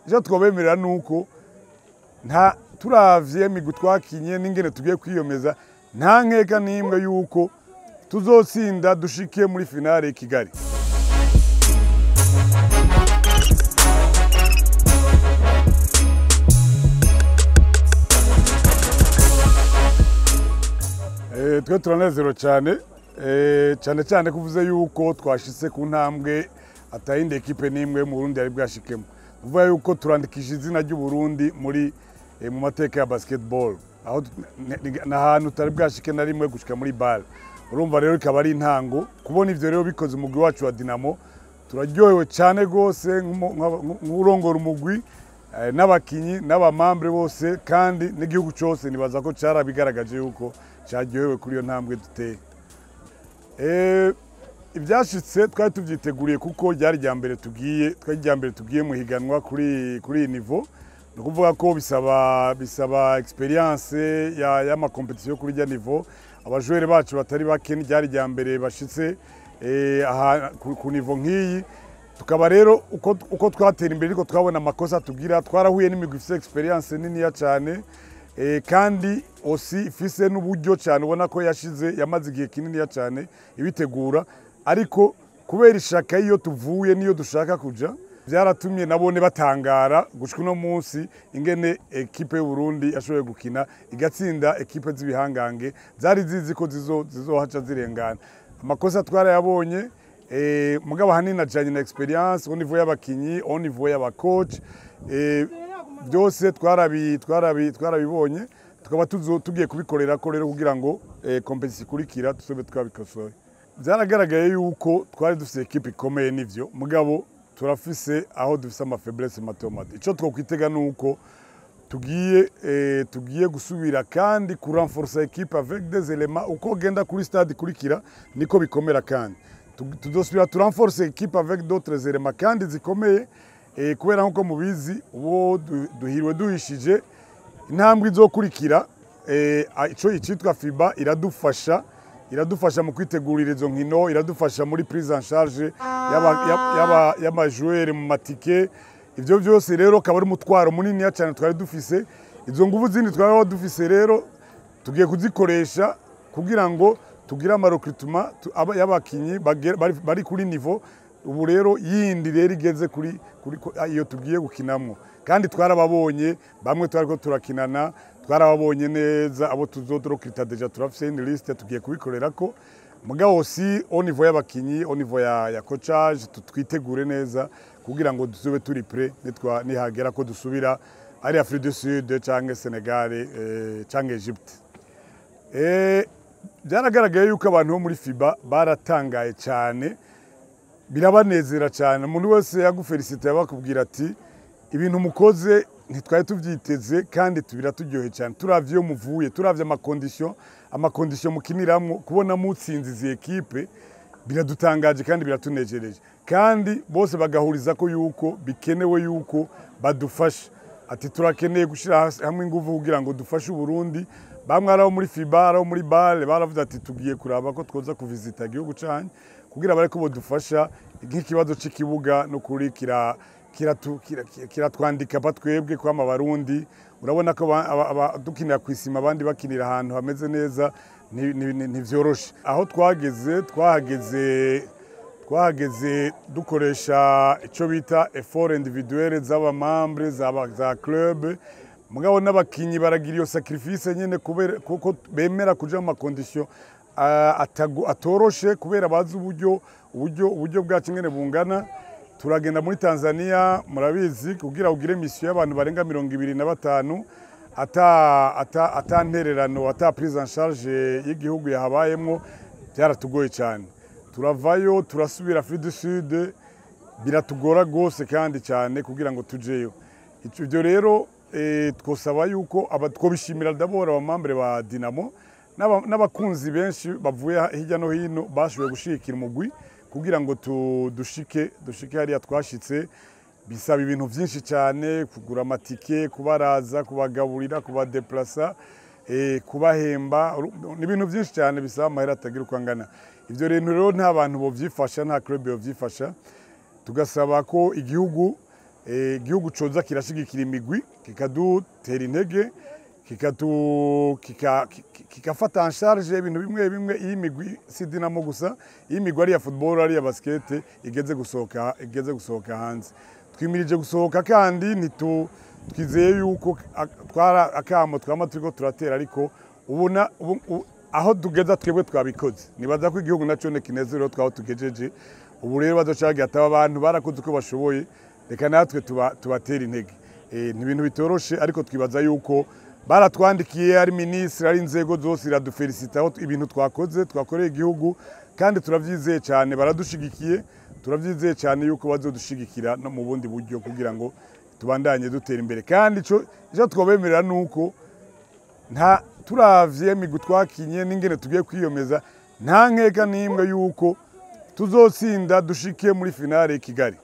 Icyo twobemerera nuko nta turavye imigwi twakinye n'ingene tugiye kwiyomeza, nta nkeka n'imwe yuko tuzotsinda dushike muri finale i Kigali. Twe turanezerewe cyane, cyane cyane kuvuze yuko twashitse ku ntambwe atayindi ekipe n'imwe mu Burundi yari bwashikemo. Kuvuga yuko turandikisha izina ry'u Burundi muri mu mateka ya basketball, aho n'ahantu tutari bwashike na rimwe gushika muri BAL. Urumva rero ikaba ari intango. Kubona ivyo rero bikoze umugwi wacu wa Dinamo, turaryohewe cyane gose nk'urongora umugwi, n'abakinyi n'abamambre bose, kandi n'igihugu cyose nibaza ko cyarabigaragaje yuko cyaryohewe kuri iyo ntambwe duteye. Ibyashitse twari tuvyiteguriye kuko ryari rya mbere tugiye, twari rya mbere tugiye mu higanwa kuri iyi niveau. Ni ukuvuga ko bisaba experience y'ama competition kuri rya niveau. Abajoueur bacu batari bake ni ryari rya mbere bashitse ku niveau nk'iyi. Tukaba rero uko twatera imbere ariko twabona amakosa tugira, twarahuye n'imigwi ifise experience niniya cyane, kandi aussi ifise n'uburyo cyane, ubona ko yashize yamaze igihe kininiya cyane ibitegura, ariko kubera ishaka iyo tuvuye niyo dushaka kuja, byaratumye nabone batangara gushika uno munsi ingene ekipe y'u Burundi yashoboye gukina igatsinda ekipe z'ibihangange zari zizi ko zizohaca zirengana. Amakosa twarayabonye, mugabo hanini ajanye na experience au niveau y'abakinyi, au niveau y'abacoach, byose twarabibonye, tukaba tugiye kubikorera ko rero kugira ngo competition ikurikira tusobe twabikosoye. Byaragaragaye yuko twari dufise ekipe ikomeye nivyo, mugabo turafise aho dufise ama faiblesse mato mato. Ico twokwitega nuko tugiye gusubira kandi ku renforcer équipe avec des éléments. Uko genda kuri stade ikurikira niko bikomera, kandi tuzosubira tu renforcer équipe avec d'autres éléments kandi zikomeye, kubera nkuko mubizi ubo duhiriwe duhishije intambwe izokurikira, ico icitwa FIBA iradufasha mu kwitegurira izo nkino, iradufasha muri prise en charge y'amajoueur mu matike. Ivyo byose rero akaba ari umutwaro munini cyane twari dufise. Izo nguvu zindi twari dufise rero tugiye kuzikoresha kugira ngo tugire ama recrutement y'abakinyi bari kuri niveau ubu rero yindi rero igeze kuri iyo tugiye gukinamwo. Kandi twarababonye bamwe twariko turakinana, twarababonye neza abo tuzotrokita deja turafise une liste tugiye kubikorerako. Mugabo aussi au niveau y'abakinyi, au niveau ya coachage, twitegure neza kugira ngo dusobe turi prêt nitwa nihagera ko dusubira ari Afrique du Sud canke Senegal, canke Egypte. Byaragaragaye yuko abantu bo muri FIBA baratangaye cyane, birabanezera cyane. Umuntu wese yagufelicite yabakubwira ati ibintu mukoze ntitwari tuvyiteze kandi tubiraturyohe cyane. Turavye iyo muvuye, turavye amacondition mukiniramwo, kubona mutsinze izi ekipe biradutangaje kandi biratunejereje. Kandi bose bagahuriza ko yuko bikenewe yuko badufasha, ati turakeneye gushira hamwe inguvu kugira ngo dufashe Burundi. Bamwe ari muri FIBA, ari muri BAL, baravuze ati tugiye kuraba ko twoza kuvisita igihugu cyanyu kugira bareko bodufasha nk'ikibazo c'ikibuga no kuri kiratwandika batwebwe kwama Barundi. Urabona ko dukinira kwisima abandi bakinira ahantu hameze neza, ntivyoroshe. Aho twageze twahageze dukoresha ico bita effort individuel z'abamambre za club, mugabo n'abakinyi baragira iyo sacrifice nyene kubera kuko bemera kuja mu condition atoroshe, kubera bazi uburyo bwacu ngene bungana. Turagenda muri Tanzania murabizi kugira ugire mission y'abantu barenga 25 ata ntererano, ata prise en charge y'igihugu yahabayemwo, byaratugoye cyane. Turavayo turasubira Afrique du Sud, biratugora gose kandi cyane kugira ngo tujeyo. Ibyo rero twosaba yuko twobishimira d'abord abamambre ba Dinamo n'abakunzi benshi bavuye hirya no hino bashoboye gushikira umugwi kugira ngo dushike hariya twashitse. Bisaba ibintu byinshi cyane, kugura amatike, kubaraza, kubagaburira, kubadeplasa, kubahemba, ni ibintu byinshi cyane bisaba amahera atagira uko angana. Ibyo rero nta bantu bovyifasha, nta club yovyifasha. Tugasaba ko igihugu Igihugu coza kirashigikira imigwi, kikadutera intege, kikafata en charge ibintu bimwe bimwe iyi migwi, si Dinamo gusa, iyi migwi ari iya football, ari iya basket, igeze gusohoka hanze. Twimirije gusohoka kandi twizeye yuko twara akamo twama turiko turatera, ariko ubona aho tugeza twebwe twabikoze. Nibaza ko igihugu naco ne kinezerewe twaho tugejeje ubu. Rero bazoca bagira ati: "Aba bantu barakoze uko bashoboye, reka natwe tubatera intege." Ni ibintu bitoroshe, ariko twibaza yuko baratwandikiye, ari minisitiri, ari inzego zose, iradufelicita aho ibintu twakoze, twakoreye igihugu, kandi turavyizeye cyane baradushigikiye. Turavyizeye cyane yuko bazodushigikira no mu bundi buryo kugira ngo tubandanye dutera imbere. Kandi ico twobemerera nuko nta turavye imigwi twakinye n'ingene tugiye kwiyomeza, nta nkeka n'imwe yuko tuzotsinda dushike muri finale i Kigali.